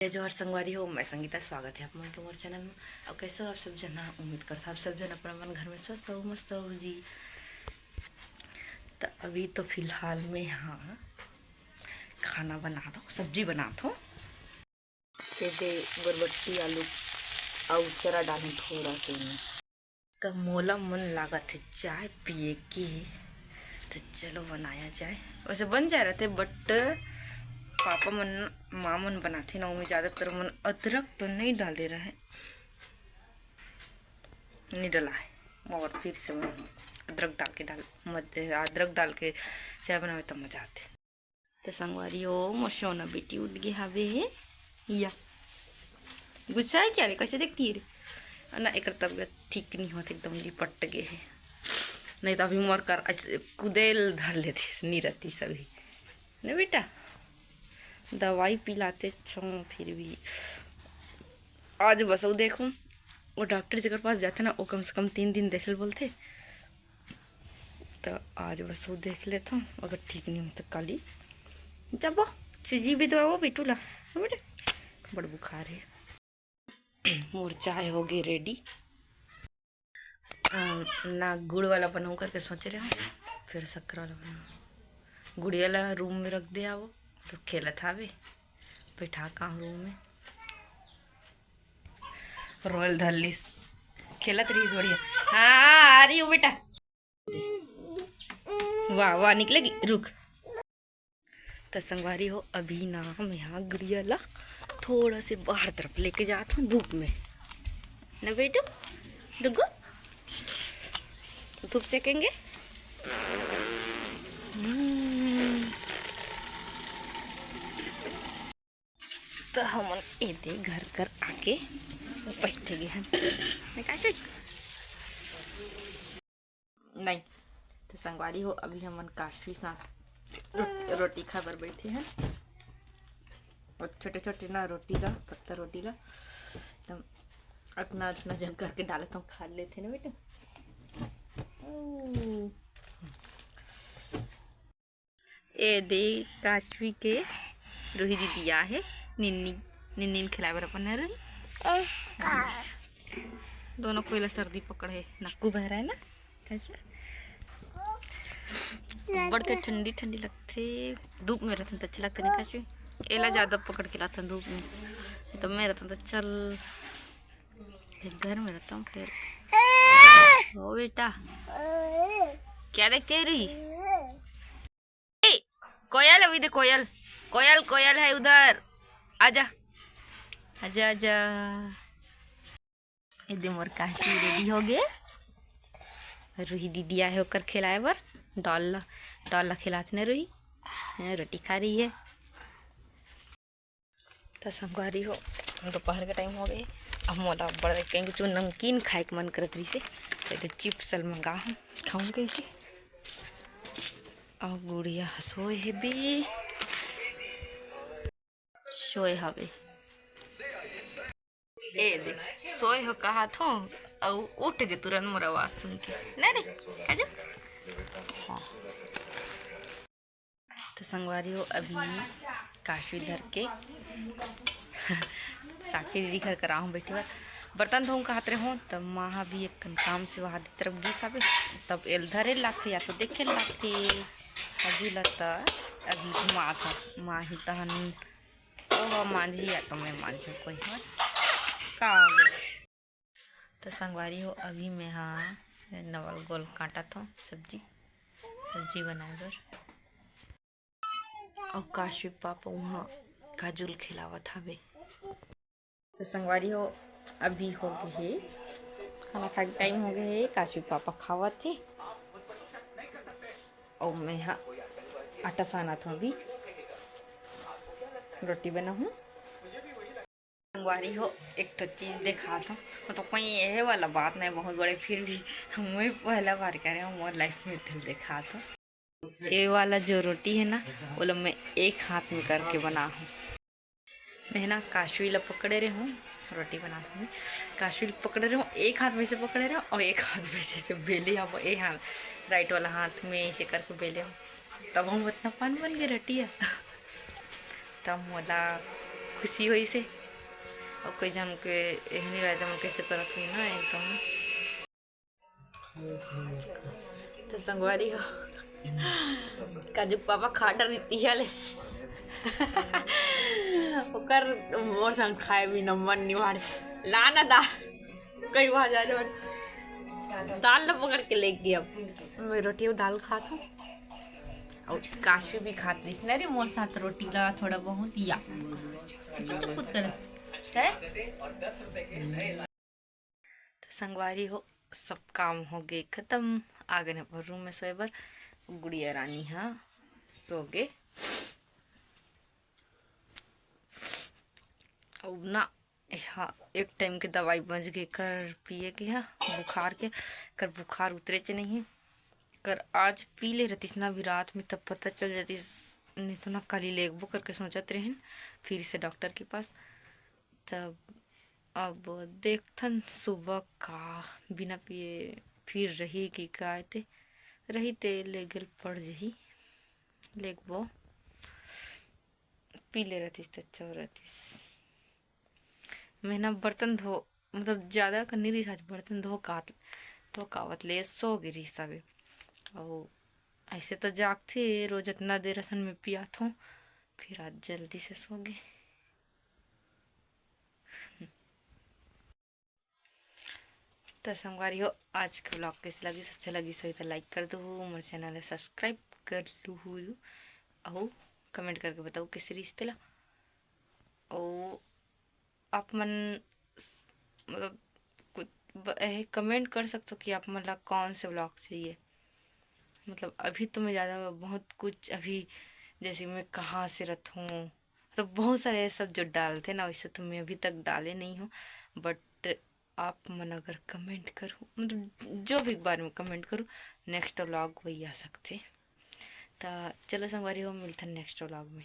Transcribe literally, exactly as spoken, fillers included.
जोहार संगवारी हो, मैं संगीता, स्वागत है आप मन के मोर चैनल में। और कैसे हो आप सब जना? उम्मीद करता आप सब जन अपन अपन घर में स्वस्थ हो, मस्त हो जी। तो अभी तो फिलहाल में, हाँ, खाना बना दो, सब्जी बना दो। ये दे बरबट्टी आलू और चरा डालूँ थोड़ा से में। त मोला मन लागत हे चाय पिए के, त चलो बनाया जाए। वैसे बन जाए रहते, but पापा मन, माँ मन बनाथे ना, ओमे ज़्यादातर मन अदरक तो नहीं डाले रहे, नहीं डला है, मगर फिर से मन अदरक डाल के डाल, मत, अदरक डाल के चाय बनावे त मजा आथे। त संगवारी हो, मोर सोना बेटी उठ गे हावे हे। या गुस्सा है क्या रे? कैसे देखती है रे? ना, एकर तबीयत ठीक नहीं होत, एकदम लिपट गे हे। नहीं तो अभी मोर कर आज कुदेल धर लेती, नहीं रहती सभी। नहीं बेटा, दवाई पिलाते छो फिर भी। आज बस वो देखो, वो डॉक्टर जेकर पास जाते ना, वो कम से कम तीन दिन देखे ल बोलते। त आज बस वो देख लेथन, अगर ठीक नहीं हो त काली जाबो। सूजी भी दवाओ बेटू ला, हाँ बेटा, बड़ बुखार है। मोर चाय हो गई रेडी। अम, ना गुड़ वाला बनाऊँ करके सोच रहे हूँ, फिर शक्कर वाला बनाऊँ। गुड़िया ला रूम में रख दे आवो, तो खेलत हावे, बैठा का रूम में। रोयल धरलिस, खेलत रहिस बढ़िया। हाँ, आ रही हूँ बेटा। वाह, वाह, निकलेगी, रुक। त संगवारी हो, अभी ना मैं यहाँ गुड़िया ला थोड़ा से बाहर तरफ लेके जात हूँ धूप में। ना बेटू, डुगू, धूप सेकेंगे। हम्म। त हमन एदे घर कर आके बैठे गे हन। मैं का सोच? नहीं, त संगवारी हो, अभी हमन काशवी साथ रोट-, रोटी खाए बर बैठे हन। और छोटे-छोटे ना रोटी ला, पत्ता रोटी ला, एकदम अतना, अतना जन करके डालत हूँ, खा लेथे ना बेटा। ओ। एदे काशवी के रूही दीदी आहे, निन्नी, निन्नी ल खिलाए बर अपन ना रूही। दोनों कोई ला सर्दी पकड़े हे, नक्कू बह रहा है ना काशवी। बड़ के ठंडी ठंडी लगथे, धूप में रहथन त अच्छा लगथे ना काशवी। एला ज्यादा पकड़ के लाथन धूप में, त मैं रहथन त चल, एक घर में रहता हूँ फिर। ओ बेटा, क्या देखते है रूही? ए, कोयल है, उधर कोयल, कोयल, कोयल है उधर। आजा, आजा, आजा। एदे मोर काशवी रेडी हो गे। रूही दीदी आए हे ओकर खिलाए बर। डॉल ला, डॉल ला खिलात ने रूही। हाँ, रोटी खा रही है। त संगवारी हो, दोपहर के टाइम हो गए। अब मोला बड़ा कहीं कुछ नमकीन खाए के मन करत रही से, तो चिप्स ल मंगा हूँ, खाऊँ कह के। अब गुड़िया ह सोए हे बे, सोए हवे। ए दे, सोए हो कहा थो, अउ उठ गे तुरंत मोर आवाज सुन के। नहीं रे, आजा। हाँ। त संगवारी हो, अभी काशवी धर के साक्षी दीदी घर करा हूँ बैठी बार। बर्तन धोऊँ कहत रहे हूँ, तब माँ हा भी एक कन काम से वहाँ दी तरफ गिस आबे, तब एल धरे लागथे या तो देखे लागथे। अभी लगता अभी घुमात हूँ, माँ ही तहन ओह मांझी या तो मैं मांझू कोई हस का आगे। तो संगवारी हो, अभी मैं हा नवल गोल काटत हूँ सब्जी, सब्जी बनाए बर। अउ काशवी के पापा उहाँ काजू ल खिलावत हवे। तो संगवारी हो, अभी हो गए हे खाना खाए के टाइम हो गए हे। काशवी के पापा खावत हे अउ मैं हा आटा सानत हूँ, अभी रोटी बनाहूँ। संगवारी हो, एक ठो चीज देखात हूँ, मतलब कोई यही वाला बात नहीं बहुत बड़े, फिर भी मैं पहला बार करे हूँ मोर लाइफ में दिल देखात हूँ। ये वाला जो रोटी है ना, वो लोग मैं एक हाथ में करके बना हूँ। मैं ना काशवी ला पकड़े रहे हूँ, रोटी बनात हूँ। काशवी ला पकड़े रहे हूँ, एक हाथ में से पकड़े रहे हूँ और एक हाथ में से, से बेले हूँ, एक हाथ राइट वाला हाथ में ऐसे करके बेले हूँ, तब हम उतना पान बन गए रोटी है। तब मोला खुशी होइसे। अउ कोई झन के एह नइ रहय, त मन कइसे करत होही ना एकदम। त संगवारी हो, काजू के पापा खा डरिस तिहा ले। ओकर मोर संग खाए बिना मन नइ माने। ला ना दा, कई बार जा रहे दाल ला पकड़ के लेगे। अब मैं रोटी अउ दाल खात हूँ, अउ काशवी भी खात रहिस ना रे मोर साथ रोटी ला थोड़ा बहुत या। चुप चुप कुछ करे। हैं? त संगवारी हो, सब काम होगे खतम, आ गेन अपन रूम में सोए बर। गुड़िया रानी ह सोगे। अउ ना, एहा एक टाइम के दवाई बच गे कर पिए के ह बुखार के, कर बुखार उतरेच नइ हे। कर आज पी ले रहतिस ना अभी रात में, तब पता चल जातिस, नइ तो ना काली लेगबो करके सोचत रहेन फिर से डॉक्टर के पास। तब अब देखथन सुबह का बिना पिए फिर रही कि का, ते रही ते लेगेल पड़ जही, लेगबो। पी ले रहतिस त अच्छा हो रहतिस। मैं ना बर्तन धो, मतलब ज्यादा कर नइ रहिस आज, बर्तन धो कावत, धो कावत ले सो गे रहिस सबे। अउ ऐसे तो जागथे रोज, इतना देर असन में पियाथों, फिर आज जल्दी से सो गे। त संगवारी हो, आज के vlog कइसे लगिस? अच्छा लगिस होही त like कर दुहू, मोर channel ला subscribe कर लुहू, अउ comment करके बताऊ कइसे रहिस तेला। अउ आप मन स-, मतलब कुछ ब-, ऐसे comment कर सकथो कि आप मन ला कौन से vlog चाहिए। मतलब अभी तो मैं ज़्यादा बहुत कुछ, अभी जैसे मैं कहाँ से रथूँ, मतलब बहुत सारे ये सब जो डालथे ना, वैसे तो मैं अभी तक डाले नहीं हूँ, but आप मन अगर comment करू, मतलब जो भी बारे में comment करू, next vlog वही आ सकथे। त चलो संगवारी हो, मिलथन next vlog में।